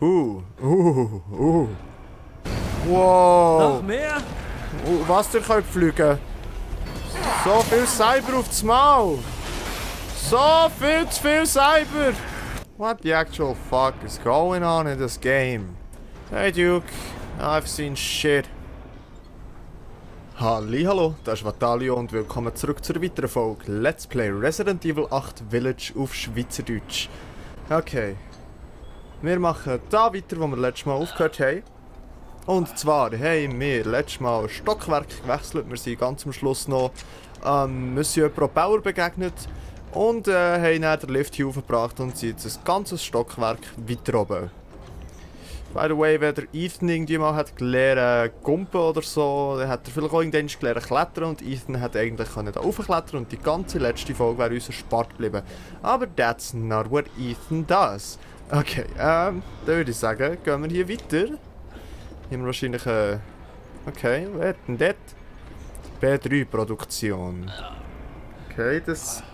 Wow. Noch mehr? Was ihr könnt fliegen. So viel Cyber aufs Maul. So viel zu viel Cyber. What the actual fuck is going on in this game? Hey Duke, I've seen shit. Hallo, das ist Vatalio und willkommen zurück zur weiteren Folge Let's Play Resident Evil 8 Village auf Schweizerdeutsch. Okay, wir machen da weiter, wo wir letztes Mal aufgehört haben. Und zwar haben wir letztes Mal ein Stockwerk gewechselt, wir sind ganz am Schluss noch Monsieur Propeller begegnet und haben dann den Lift hier aufgebracht und sind jetzt ein ganzes Stockwerk weiter oben. By the way, wenn der Ethan irgendwie mal hat gelernt Gumpen oder so, dann hat er vielleicht auch irgendwann gelernt Klettern und Ethan hat eigentlich da raufklettern und die ganze letzte Folge wäre uns erspart geblieben. Aber that's not what Ethan does. Okay, dann würde ich sagen, gehen wir hier weiter. Hier haben wir wahrscheinlich okay, wer hat denn das? B3-Produktion. Okay, das...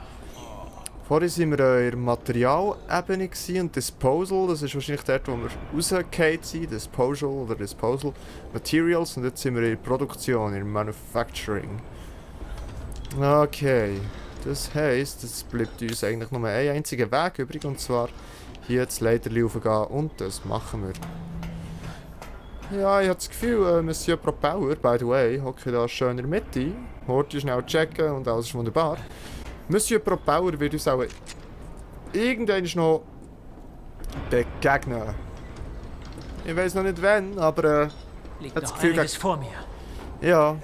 Vorhin waren wir in der Materialebene und Disposal, das ist wahrscheinlich dort, wo wir rausgefallen sind, Disposal Materials, und jetzt sind wir in der Produktion, in Manufacturing. Okay, das heisst, es bleibt uns eigentlich nur ein einziger Weg übrig, und zwar hier das Leiterli raufgehen, und das machen wir. Ja, ich habe das Gefühl, Monsieur Propeller, by the way, hocke da schön in der Mitte, Horti schnell checken und alles ist wunderbar. Monsieur Propeller wird uns auch irgendwann noch begegnen. Ich weiß noch nicht wann, aber Liegt das noch Gefühl, einiges vor mir. ja.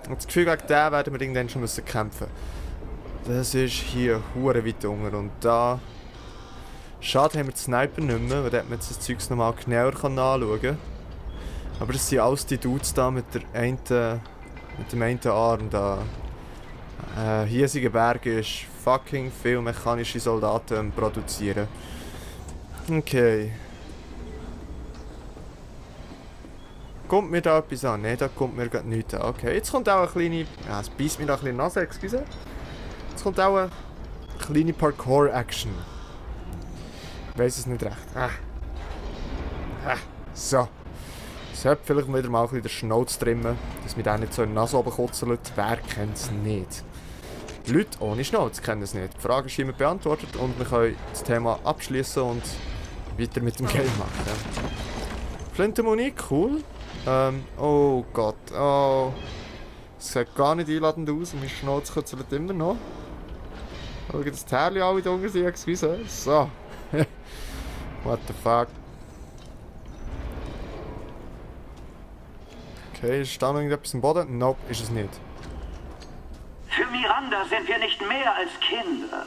Und das Gefühl, gegen den werden wir irgendwann schon müssen kämpfen. Das ist hier hure weit unten und da... Schade haben wir den Sniper nicht mehr, weil da man jetzt das Zeugs nochmal genauer anschauen kann. Aber das sind alles die Dudes da mit dem einen Arm da. Hiesiger Berg ist fucking viel mechanische Soldaten produzieren. Okay. Kommt mir da etwas an? Nein, da kommt mir gerade nichts an. Okay, jetzt kommt auch eine kleine... Ja, es beißt mir noch ein bisschen in die Nase, excuse. Jetzt kommt auch eine kleine Parkour-Action. Ich weiss es nicht recht. So. Ich sollte vielleicht wieder mal ein bisschen den Schnauz trimmen, dass mir der nicht so in die Nase oben kutzelt. Wer kennt es nicht? Leute ohne Schnauz kennen es nicht. Die Frage ist hiermit beantwortet und wir können das Thema abschließen und weiter mit dem Game machen. Flintenmuni, cool. Oh Gott, oh. Es sieht gar nicht einladend aus und mein Schnauz kutzelt immer noch. Schau, das Tärli alle da unten sind, excuse. So. What the fuck? Okay, ist da noch irgendetwas im Boden? Nope, ist es nicht. Für Miranda sind wir nicht mehr als Kinder.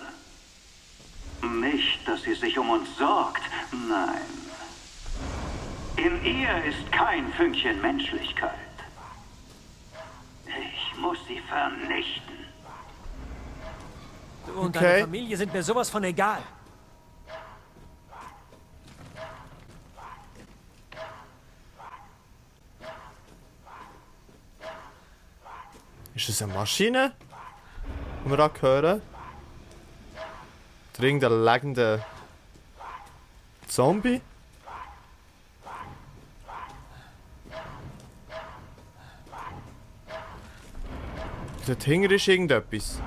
Nicht, dass sie sich um uns sorgt, nein. In ihr ist kein Fünkchen Menschlichkeit. Ich muss sie vernichten. Du und deine Familie sind mir sowas von egal. Ist das eine Maschine, die wir da hören? Oder irgendein legender Zombie? Dort hinten ist irgendetwas.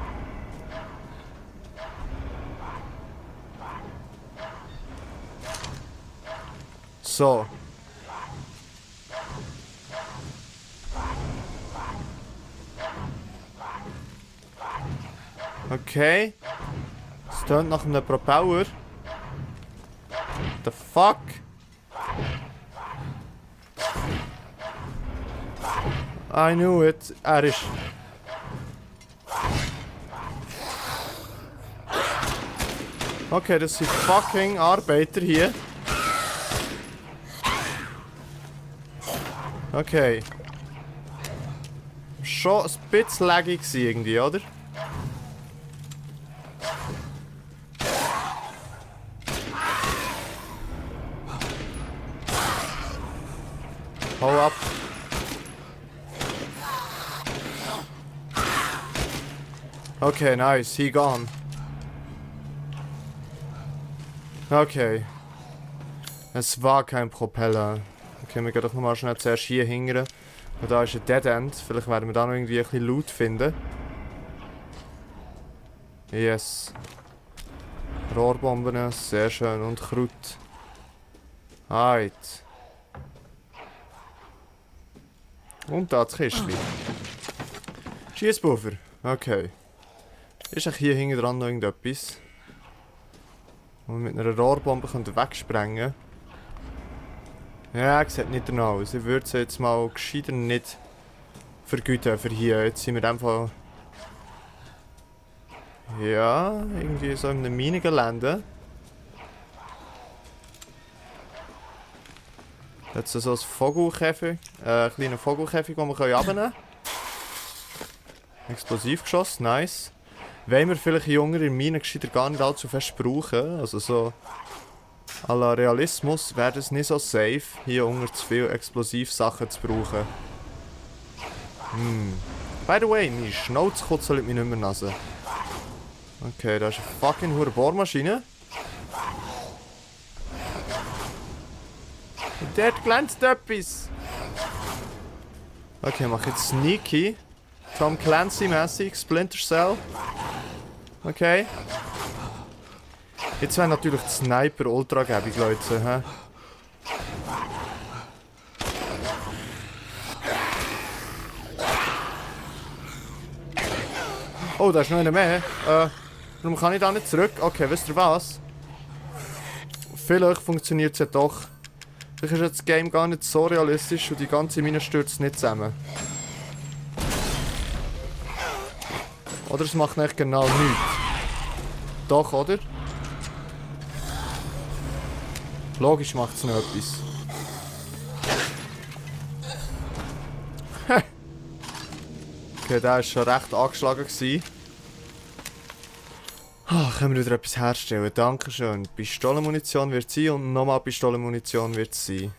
So. Okay. Es tönt nach einem Propeller. What the fuck? I knew it. Er ist... Okay, das sind fucking Arbeiter hier. Okay. Schon ein bisschen laggy irgendwie, oder? Hau ab. Okay, nice. He gone. Okay. Es war kein Propeller. Okay, wir gehen doch nochmal schnell zuerst hier hingern. Und da ist ein Dead End. Vielleicht werden wir da noch irgendwie ein bisschen Loot finden. Yes. Rohrbomben, sehr schön. Und Kraut. Halt. Und da das Kistchen. Schiesspuffer. Okay. Ist auch hier hinten dran noch irgendetwas? Wo wir mit einer Rohrbombe wegsprengen können. Ja, sieht nicht danach aus. Ich würde sie jetzt mal gescheiter nicht vergüten für hier. Jetzt sind wir einfach. Ja, irgendwie so in einem Minengelände. Jetzt so ein Vogelkäfig. Ein kleiner Vogelkäfig, den wir abnehmen können. Explosivgeschoss, nice. Wollen wir vielleicht jüngere Minen gescheiter gar nicht allzu fest brauchen. Also so. À la Realismus wäre es nicht so safe, hier unter zu viel Explosivsachen zu brauchen. By the way, meine Schnauze kutzelt mich nicht mehr Nase. Okay, da ist eine fucking hure Bohrmaschine. Und dort glänzt etwas. Okay, mach jetzt sneaky. Tom Clancy-mäßig, Splinter Cell. Okay. Jetzt wäre natürlich die Sniper ultra gäbig, Leute. Hä? Oh, da ist noch einer mehr. Warum kann ich da nicht zurück? Okay, wisst ihr was? Vielleicht funktioniert es ja doch. Vielleicht ist jetzt das Game gar nicht so realistisch und die ganze Mine stürzt nicht zusammen. Oder es macht nicht genau nichts. Doch, oder? Logisch macht es noch etwas. Okay, der war schon recht angeschlagen. Können wir wieder etwas herstellen? Dankeschön. Pistolenmunition wird es sein und nochmal Pistolenmunition wird es sein.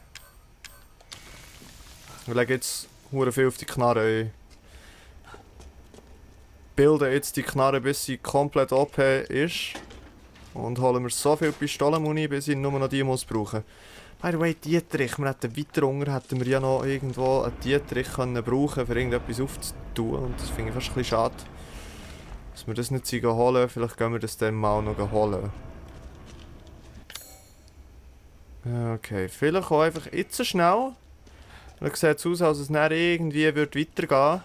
Wir legen jetzt hure viel auf die Knarre. Bilden jetzt die Knarre, bis sie komplett OP ist. Und holen wir so viel Pistolenmuni, bis ich nur noch die muss brauchen. By the way, Dietrich. Wir hätten weiter unten hätten wir ja noch irgendwo einen Dietrich können brauchen, für irgendetwas aufzutun. Und das finde ich fast ein bisschen schade. Dass wir das nicht holen. Vielleicht gehen wir das dann mal noch holen. Okay, vielleicht auch einfach jetzt schnell. Dann sieht es aus, als es dann irgendwie wird weitergehen.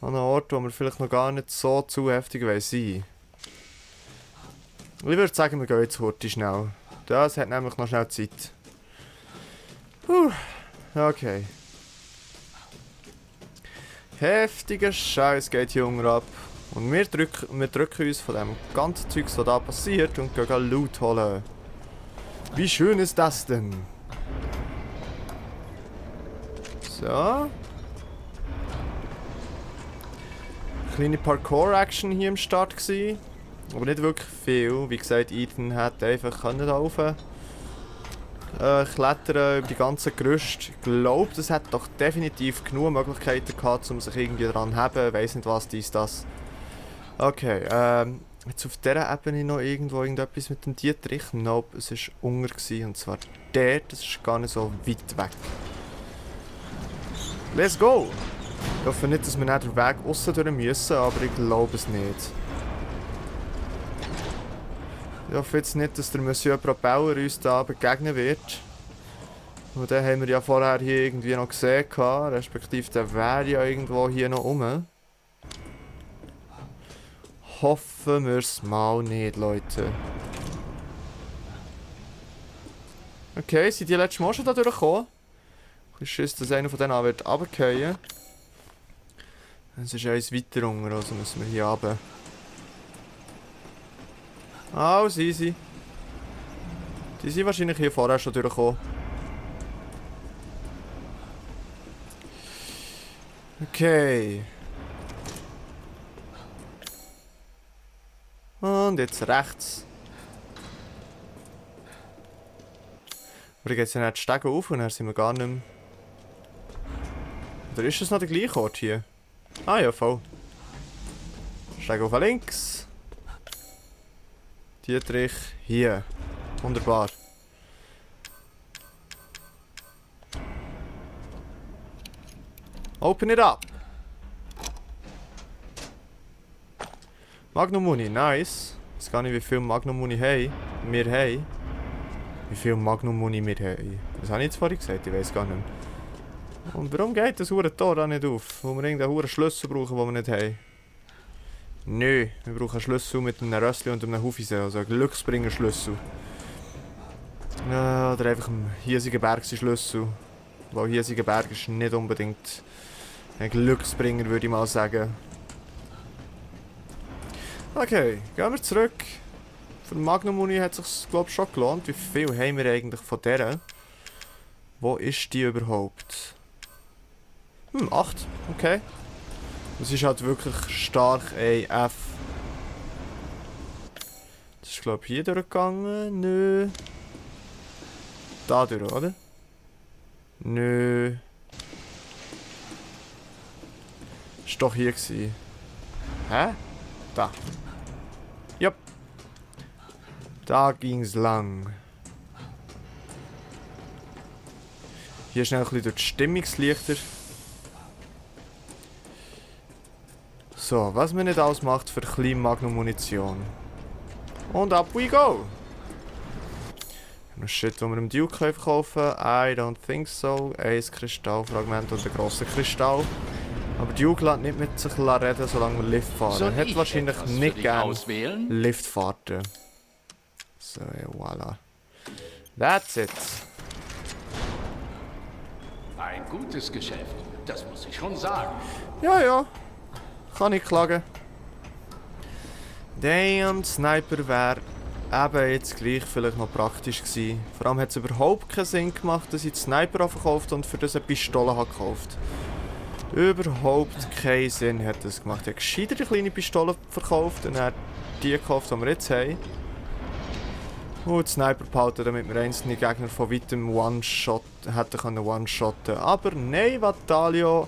An einem Ort, wo wir vielleicht noch gar nicht so zu heftig sein. Ich würde sagen, wir gehen jetzt heute schnell. Das hat nämlich noch schnell Zeit. Okay. Heftiger Scheiß geht hier unten ab. Und wir drücken uns von dem ganzen Zeugs, was da passiert, und gehen Loot holen. Wie schön ist das denn? So. Kleine Parkour-Action hier im Start gewesen. Aber nicht wirklich viel. Wie gesagt, Ethan hat einfach da rauf klettern über die ganzen Gerüste. Ich glaube, das hat doch definitiv genug Möglichkeiten gehabt, um sich irgendwie daran zu haben. Ich weiss nicht was, das. Okay, jetzt auf dieser Ebene noch irgendetwas mit dem Dietrich. Nope, es war Unger und zwar der. Das ist gar nicht so weit weg. Let's go! Ich hoffe nicht, dass wir nicht den Weg aussen durch müssen, aber ich glaube es nicht. Ich hoffe jetzt nicht, dass der Monsieur Propeller uns da begegnen wird. Und den haben wir ja vorher hier irgendwie noch gesehen, respektive der wäre ja irgendwo hier noch rum. Hoffen wir es mal nicht, Leute. Okay, sind die letzten Mal schon da durchgekommen? Ich schiss, dass einer von denen wird runterfallen. Es ist eins weiter unten, also müssen wir hier runter. Oh, sie. Die sind wahrscheinlich hier vorher schon durchgekommen. Okay. Und jetzt rechts. Aber geht es ja nicht die Stege auf und dann sind wir gar nicht mehr. Oder ist es noch der gleiche Ort hier? Ah ja, voll. Stege auf links. Dietrich hier. Wunderbar. Open it up. Magnum Muni, nice. Ich weiß gar nicht, wie viel Magnum Muni wir haben. Wie viel Magnum Muni wir haben. Das habe ich jetzt vorhin gesagt, ich weiß gar nicht. Und warum geht das hure Tor da nicht auf? Wo wir irgendeinen hure Schlüssel brauchen, den wir nicht haben. Nö, wir brauchen einen Schlüssel mit einem Rössli und einem Hufise, also einen Glücksbringer-Schlüssel. Oder einfach einen hiesigen Bergschlüssel. Weil hiesiger Berg ist nicht unbedingt ein Glücksbringer, würde ich mal sagen. Okay, gehen wir zurück. Für die Magnum Uni hat es sich, glaube ich, schon gelohnt. Wie viel haben wir eigentlich von der? Wo ist die überhaupt? 8. Okay. Das ist halt wirklich stark AF. Das ist, glaube ich, hier durchgegangen. Nö. Da durch, oder? Nö. Ist doch hier gewesen. Hä? Da. Jupp. Da ging's lang. Hier schnell ein bisschen durch die Stimmungslichter. So, was mir nicht ausmacht für kleine Magnum-Munition. Und up we go! Noch Shit, den wir im Duke verkaufen können. I don't think so. Ein Kristallfragment und ein grosser Kristall. Aber Duke lässt nicht mit sich reden, solange wir Lift fahren. Er hat wahrscheinlich nicht gern Liftfahrten. So, ja, voilà. That's it. Ein gutes Geschäft, das muss ich schon sagen. Ja, ja. Kann ich klagen. Damn, Sniper wäre eben jetzt gleich vielleicht noch praktisch gewesen. Vor allem hat es überhaupt keinen Sinn gemacht, dass ich die Sniper verkauft und für das eine Pistole habe gekauft. Überhaupt keinen Sinn hat das gemacht. Ich habe gescheiter eine kleine Pistole verkauft und dann die gekauft, die wir jetzt haben. Und die Sniper behalten, damit wir einzelne Gegner von weitem One-Shot hätten one-shotten. Aber nein, Vatalio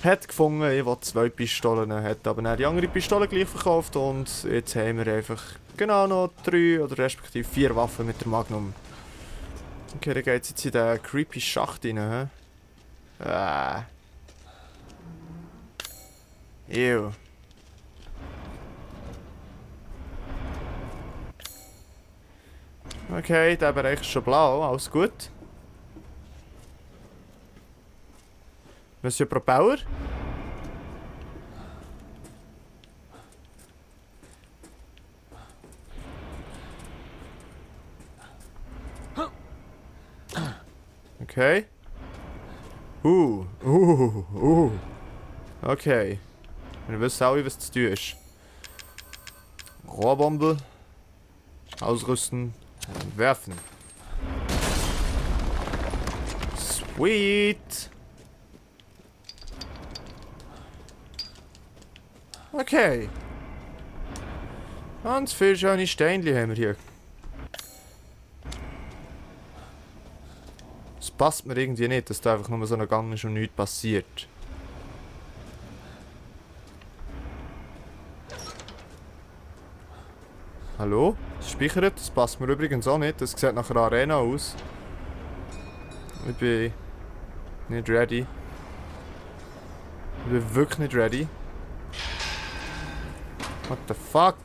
hat gefunden, ich will 2 Pistolen, hat aber dann die andere Pistole gleich verkauft und jetzt haben wir einfach genau noch 3 oder respektive 4 Waffen mit der Magnum. Okay, dann geht es jetzt in den creepy Schacht rein. Ew. Okay, der Bereich ist schon blau, alles gut. Monsieur Propeller? Okay. Okay. Wir wissen alle, was zu tun ist. Rohrbombe. Ausrüsten. Und werfen. Sweet. Okay. Ganz viele schöne Steinchen haben wir hier. Es passt mir irgendwie nicht, dass da einfach nur so ein Gang ist und nichts passiert. Hallo? Es speichert, das passt mir übrigens auch nicht. Das sieht nach einer Arena aus. Ich bin nicht ready. Ich bin wirklich nicht ready. What the fuck?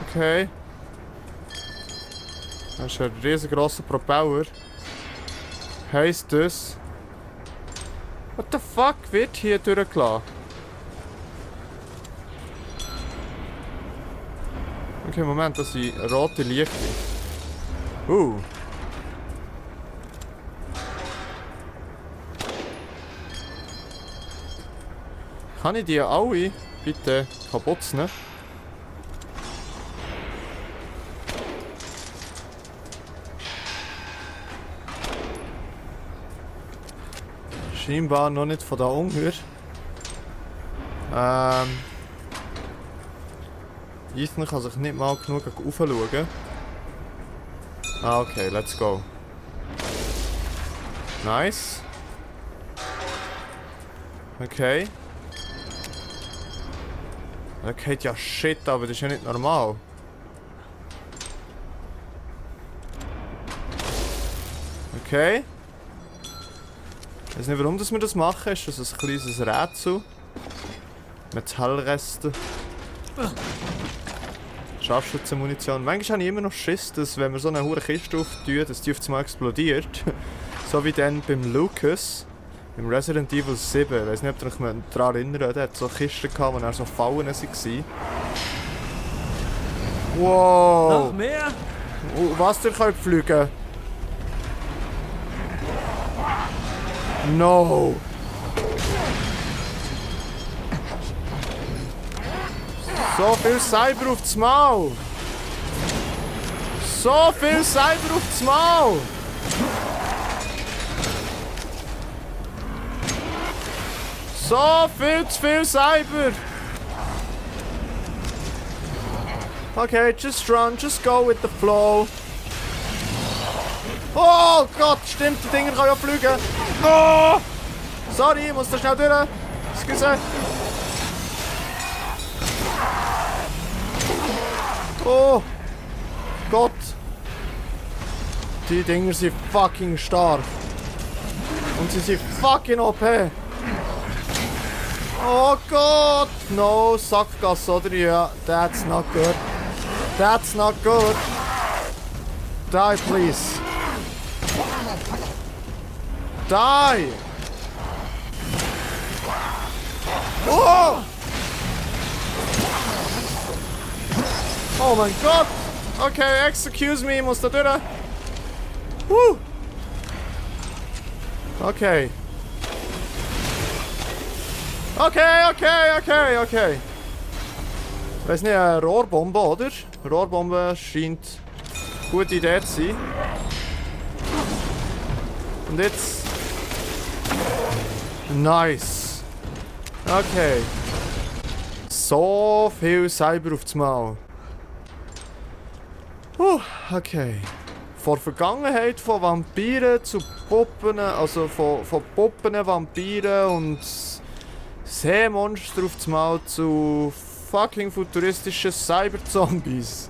Okay. Das ist ein riesengroßer Propeller. Heisst das? What the fuck wird hier durchgelassen? Okay, Moment, das sind rote Lichter. Kann ich die alle bitte kaputt nehmen? Scheinbar noch nicht von da ungeheuer. Ethan kann sich nicht mal genug aufschauen. Ah, okay, let's go. Nice. Da geht ja shit, aber das ist ja nicht normal. Okay. Ich weiß nicht, warum wir das machen. Ist das ein kleines Rätsel? Metallreste. Scharfschützenmunition. Manchmal habe ich immer noch Schiss, dass wenn wir so eine hohe Kiste auftun, dass die auf einmal explodiert. So wie dann beim Lucas. Im Resident Evil 7. Ich weiß nicht, ob ihr euch daran erinnert. Der hat so Kisten gehabt, wo dann so Fallen waren. Wow! Noch mehr? Was, ihr könnt fliegen? No! So viel Cyber aufs Maul! So viel Cyber aufs Maul! So viel zu viel Cyber! Okay, just run, just go with the flow. Oh Gott, stimmt, die Dinger können ja fliegen. Oh! Sorry, ich muss da schnell durch. Excuse. Oh! Gott! Die Dinger sind fucking stark. Und sie sind fucking OP. Oh Gott! No, Sackgasse, oder? Ja, that's not good. That's not good. Die, please. Die! Oh! Oh mein Gott! Okay, excuse me, ich muss da durch. Okay. Okay. Ich weiß nicht, eine Rohrbombe, oder? Rohrbombe scheint eine gute Idee zu sein. Und jetzt... Nice. Okay. So viel Cyber aufs Maul. Okay. Von Vergangenheit von Vampiren zu Puppen, also von Puppen, Vampiren und Seemonster aufs Maul zu fucking futuristischen Cyberzombies.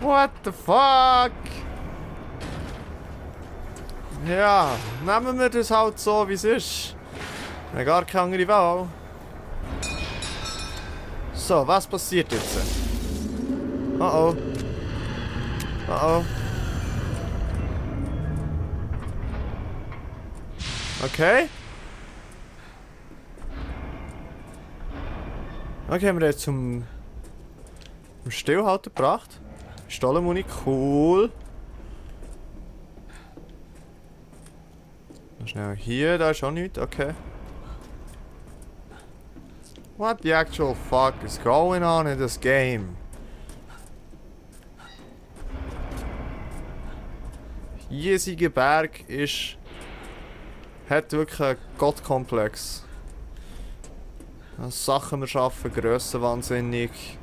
What the fuck? Ja, nehmen wir das halt so, wie es ist. Wir haben gar keine andere Wahl. So, was passiert jetzt? Oh. Okay. Okay, haben wir jetzt zum Stillhalten gebracht. Pistolenmuni, cool. Schnell hier, da ist auch nichts, okay. What the actual fuck is going on in this game? Hiesige Berg hat wirklich einen Gottkomplex. Sachen wir schaffen, grössenwahnsinnig.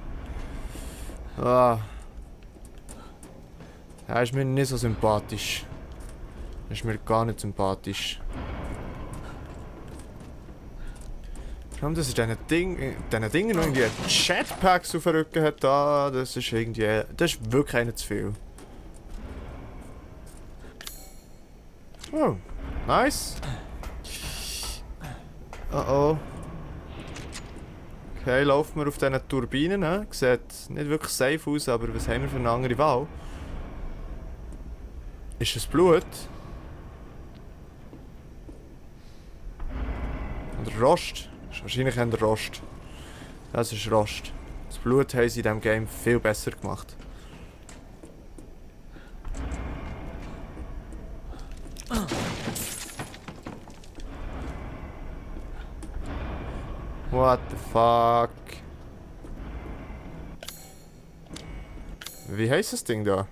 Er ist mir nicht so sympathisch. Er ist mir gar nicht sympathisch. Warum das ist diesen Dingen noch irgendwie Jetpacks auf dem Rücken hat da, das ist irgendwie. Das ist wirklich nicht zu viel. Oh, nice. Oh. Okay, laufen wir auf diesen Turbinen. Ne? Sieht nicht wirklich safe aus, aber was haben wir für eine andere Wahl? Ist es Blut? Oder Rost? Das ist wahrscheinlich eher Rost. Das ist Rost. Das Blut haben sie in diesem Game viel besser gemacht. What the fuck? Wie heißt das Ding da?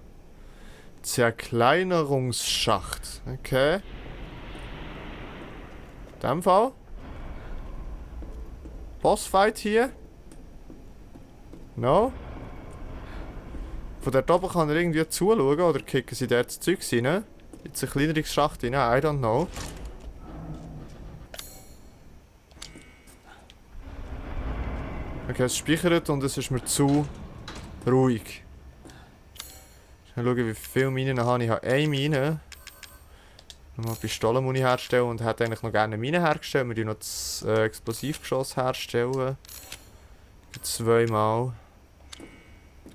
Zerkleinerungsschacht. Okay. In dem Fall. Bossfight hier. No. Von dort oben kann er irgendwie zuschauen oder kicken sie dort das Zeug rein. Jetzt eine kleinere Schacht rein, I don't know. Okay, es speichert und es ist mir zu ruhig. Schnell schauen, wie viele Minen ich habe. Ich habe eine Mine. Nochmal Pistolenmuni herstellen und hätte eigentlich noch gerne eine Mine hergestellt. Wir noch das Explosivgeschoss herstellen. 2 Mal.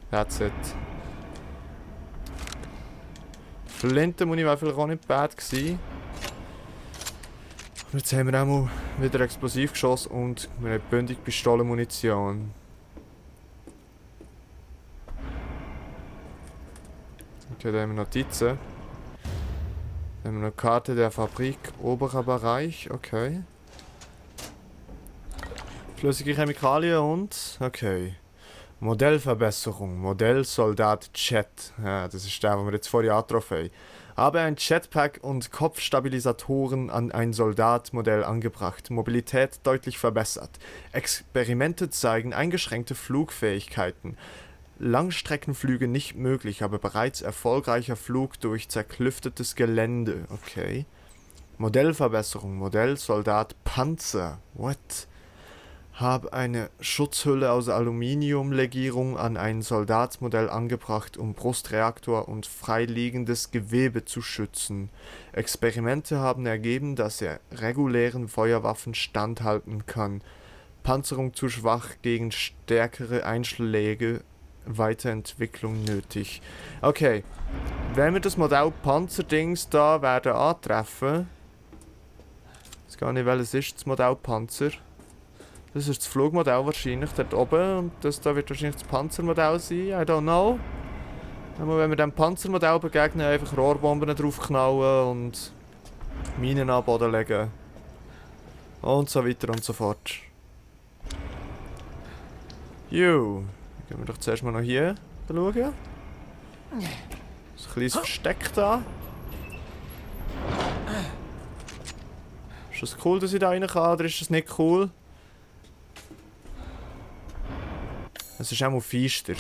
That's it. Flintenmuni wäre vielleicht auch nicht bad gewesen. Aber jetzt haben wir auch mal wieder Explosivgeschoss und wir haben bündig Pistolenmunition. Okay, da haben wir Notizen. Dann haben wir eine Karte der Fabrik, oberer Bereich, okay. Flüssige Chemikalien und... okay. Modellverbesserung, Modellsoldat Jet. Ja, das ist der, den wir jetzt vorher angetroffen haben. Habe ein Jetpack und Kopfstabilisatoren an ein Soldatmodell angebracht. Mobilität deutlich verbessert. Experimente zeigen eingeschränkte Flugfähigkeiten. Langstreckenflüge nicht möglich, aber bereits erfolgreicher Flug durch zerklüftetes Gelände. Okay. Modellverbesserung, Modellsoldat Panzer. What? Habe eine Schutzhülle aus Aluminiumlegierung an ein Soldatsmodell angebracht, um Brustreaktor und freiliegendes Gewebe zu schützen. Experimente haben ergeben, dass er regulären Feuerwaffen standhalten kann. Panzerung zu schwach gegen stärkere Einschläge. Weiterentwicklung nötig. Okay. Wenn wir das Modell Panzerdings da werden antreffen. Ich weiß gar nicht, welches ist das Modell Panzer. Das ist das Flugmodell wahrscheinlich dort oben und das da wird wahrscheinlich das Panzermodell sein, I don't know. Aber wenn wir dem Panzermodell begegnen, einfach Rohrbomben draufknallen und Minen an den Boden legen. Und so weiter und so fort. Jo, gehen wir doch zuerst mal noch hier schauen. So ein kleines Versteck da. Ist das cool, dass ich da rein kann, oder ist das nicht cool? Es ist auch mal feister.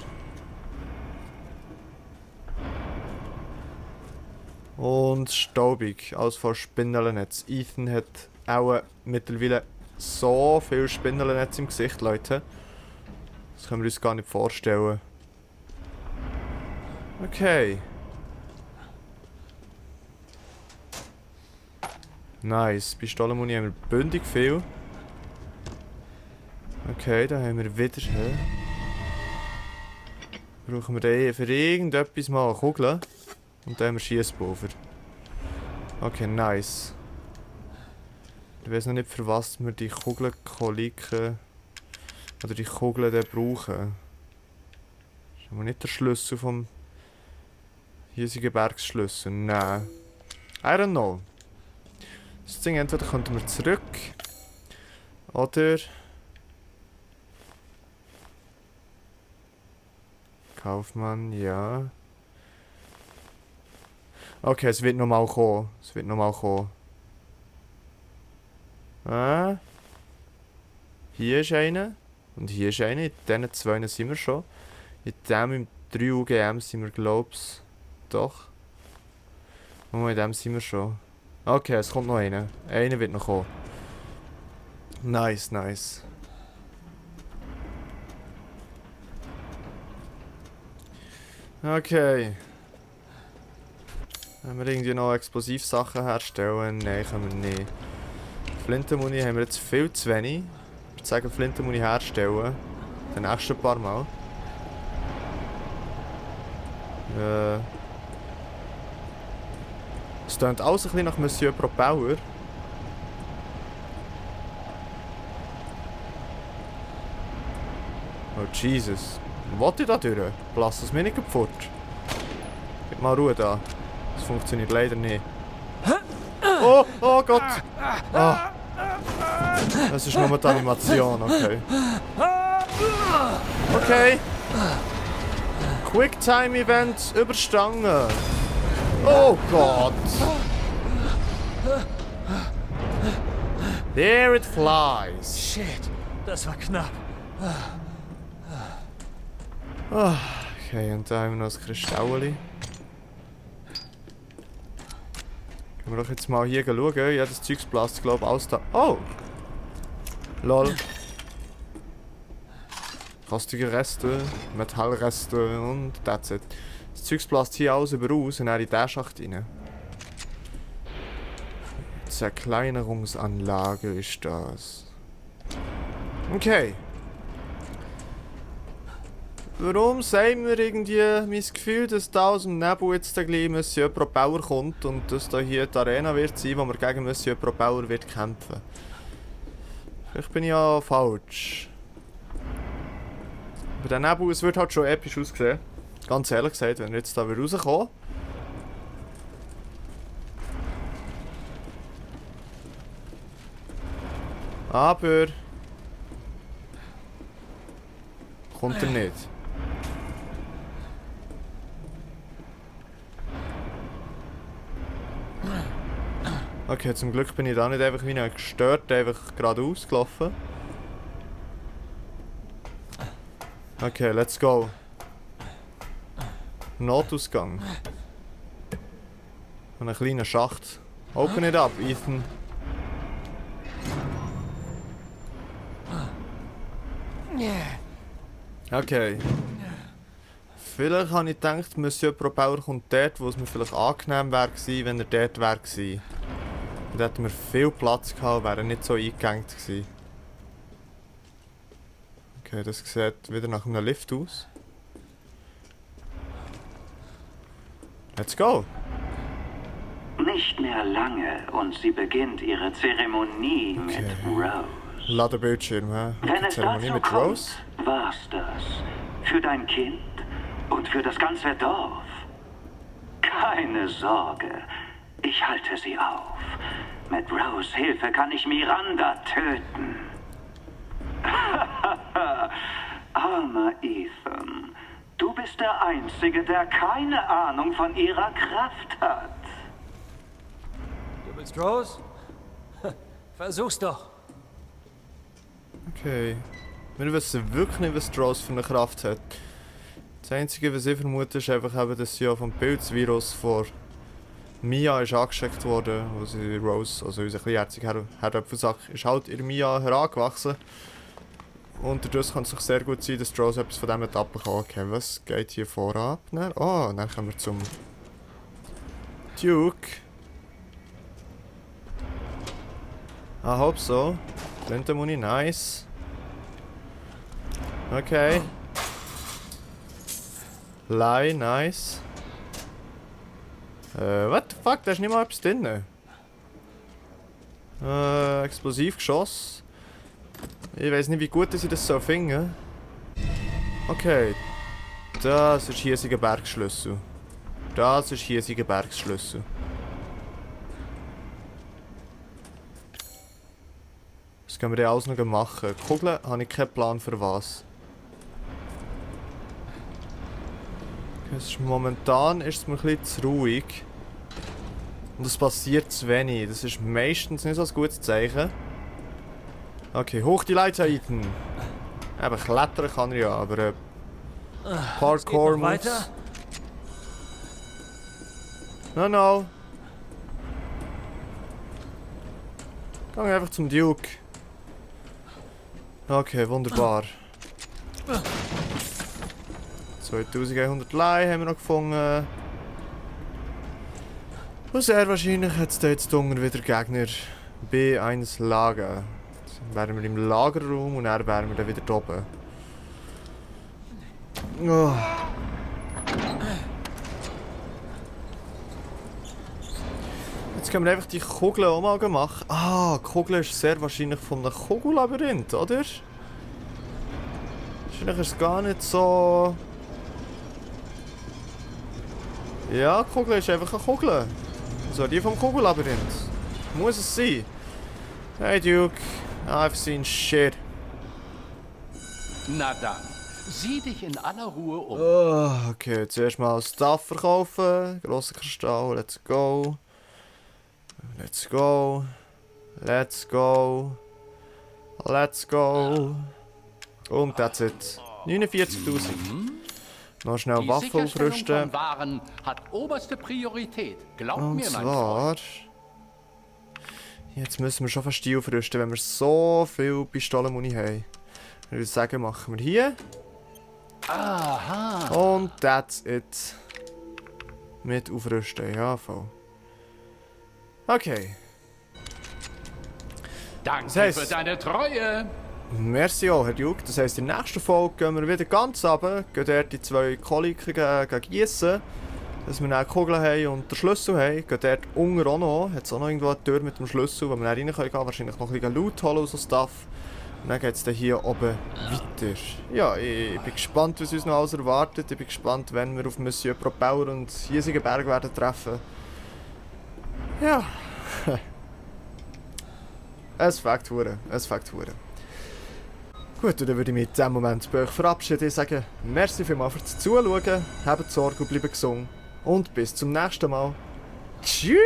Und staubig, alles von Spinnennetz. Ethan hat auch mittlerweile so viel Spinnennetz im Gesicht, Leute. Das können wir uns gar nicht vorstellen. Okay. Nice. Pistolenmuni haben wir bündig viel. Okay, da haben wir wieder... Brauchen wir dann für irgendetwas mal eine Kugel. Und dann haben wir Schiesspulver. Okay, nice. Ich weiß noch nicht, für was wir die Kugelkoliken oder die Kugeln dann brauchen. Das ist aber nicht der Schlüssel vom hiesigen Bergsschlüssel. Nein. I don't know. Das Ding entweder könnten wir zurück. Oder... Kaufmann, ja. Okay, es wird nochmal kommen. Es wird nochmal kommen. Ah. Hier ist einer. Und hier ist einer. In diesen zwei sind wir schon. In dem im 3 UGM sind wir, glaub's. Doch. Und in dem sind wir schon. Okay, es kommt noch einer. Einer wird noch kommen. Nice, nice. Okay. Können wir irgendwie noch Explosivsachen herstellen? Nein, können wir nicht. Flintenmuni haben wir jetzt viel zu wenig. Ich würde sagen, Flintenmuni herstellen. Die nächsten paar Mal. Es klingt alles ein bisschen nach Monsieur Propeller. Oh Jesus. Was will ich da durch? Lass es mir nicht fort. Gib mal Ruhe da. Das funktioniert leider nicht. Oh, oh Gott! Oh. Das ist nur die Animation, okay. Okay. Quicktime-Event überstanden. Oh Gott! There it flies. Shit, das war knapp. Okay, und da haben wir noch ein Kristall. Können wir doch jetzt mal hier schauen. Ja, das Zeugs blasst, glaube ich, alles da. Oh! Lol. Rostige Reste, Metallreste und that's it. Das Zeug bläst hier alles über raus und dann in diesen Schacht rein. Zerkleinerungsanlage ist das. Okay. Warum sagen wir irgendwie mein Gefühl, dass da aus dem Nebel jetzt gleich Monsieur Propeller kommt und dass da hier die Arena wird sein, wo man gegen Monsieur Propeller wird kämpfen? Vielleicht bin ich ja falsch. Aber der Nebel, es wird halt schon episch aussehen. Ganz ehrlich gesagt, wenn er jetzt da rauskommt. Aber... kommt er nicht. Okay, zum Glück bin ich da nicht einfach wie gestört, einfach geradeaus gelaufen. Okay, let's go. Notausgang. Und ein kleiner Schacht. Open it up, Ethan. Okay. Vielleicht habe ich gedacht, Monsieur Propeller kommt dort, wo es mir vielleicht angenehm wäre gewesen, wenn er dort wäre gewesen. Und hätten wir viel Platz gehabt, wäre er nicht so eingegangen gewesen. Okay, das sieht wieder nach einem Lift aus. Let's go! Nicht mehr lange und sie beginnt ihre Zeremonie mit Rose. Ladebildschirm, hä? Wenn es Zeremonie dazu mit kommt, Rose? war's das. Für dein Kind und für das ganze Dorf. Keine Sorge, ich halte sie auf. Mit Rose' Hilfe kann ich Miranda töten. Armer Ethan, du bist der Einzige, der keine Ahnung von ihrer Kraft hat. Du willst Rose? Versuch's doch. Okay. Wir wissen wirklich nicht, was Rose für eine Kraft hat. Das Einzige, was ich vermute, ist einfach, eben, dass sie ja vom Pilzvirus vor Mia ist angesteckt worden, wo sie Rose, also unser kleinherziger Herdöpfelsack, ist halt in Mia herangewachsen. Und dadurch kann es doch sehr gut sein, dass Rose etwas von dem abbekommen hat. Okay, was geht hier vorab? Dann kommen wir zum Duke. I hope so. Flintemuni, nice. Okay. Lie, nice. What the fuck? Da ist nicht mal etwas drin. Explosivgeschoss. Ich weiß nicht, wie gut ich das so finde. Okay. Das ist hiesiger Bergschlüssel. Das ist hiesiger Bergschlüssel. Was können wir denn alles noch machen? Kugeln habe ich keinen Plan für was. Momentan ist es mir ein bisschen zu ruhig. Und es passiert zu wenig. Das ist meistens nicht so ein gutes Zeichen. Okay, hoch die Leiter, Ethan. Eben, klettern kann er ja, aber Parkour muss... Weiter? No. Geh einfach zum Duke. Okay, wunderbar. 2100 Lei haben wir noch gefunden. Und sehr wahrscheinlich hat es jetzt unten wieder Gegner B1 Lager. Dann wären wir im Lagerraum und dann wären wir dann wieder oben. Oh. Jetzt können wir einfach die Kugeln auch mal machen. Ah, die Kugel ist sehr wahrscheinlich von einem Kugellabyrinth, oder? Wahrscheinlich ist es gar nicht so... Ja, die Kugel ist einfach eine Kugel. So, die vom Kugellabyrinth. Muss es sein. Hey Duke, I've seen shit. Na dann, sieh dich in aller Ruhe um. Oh, okay, zuerst mal Stuff verkaufen. Grosser Kristall, let's go. Let's go. Let's go. Let's go. Und that's it. 49.000. Noch schnell Die Waffen Sicherstellung aufrüsten. von Waren hat oberste Priorität. Glaub Und mir, mein zwar... Freund. Jetzt müssen wir schon fast die aufrüsten, wenn wir so viel Pistolenmuni haben. Ich würde sagen, machen wir hier. Aha. Und that's it. Mit aufrüsten, ja voll. Okay. Danke Das heisst- für deine Treue. Merci auch, Herr Duke. Das heisst, in der nächsten Folge gehen wir wieder ganz runter, gehen dort die 2 Koliken gießen, dass wir dann Kugeln haben und den Schlüssel haben. Gehen dort unten auch noch, hat es auch noch irgendwo eine Tür mit dem Schlüssel, wo wir dann rein können gehen, wahrscheinlich noch ein bisschen Loot holen und so Stuff. Und dann geht es dann hier oben weiter. Ja, ich bin gespannt, was uns noch alles erwartet. Ich bin gespannt, wenn wir auf Monsieur Propeller und hiesigen Berg werden treffen. Ja. Es fängt hure, es fängt hure. Gut, und dann würde ich mich in diesem Moment bei euch verabschieden und sagen, merci vielmals fürs Zuschauen, habt Sorge und bleibt gesund und bis zum nächsten Mal. Tschüss!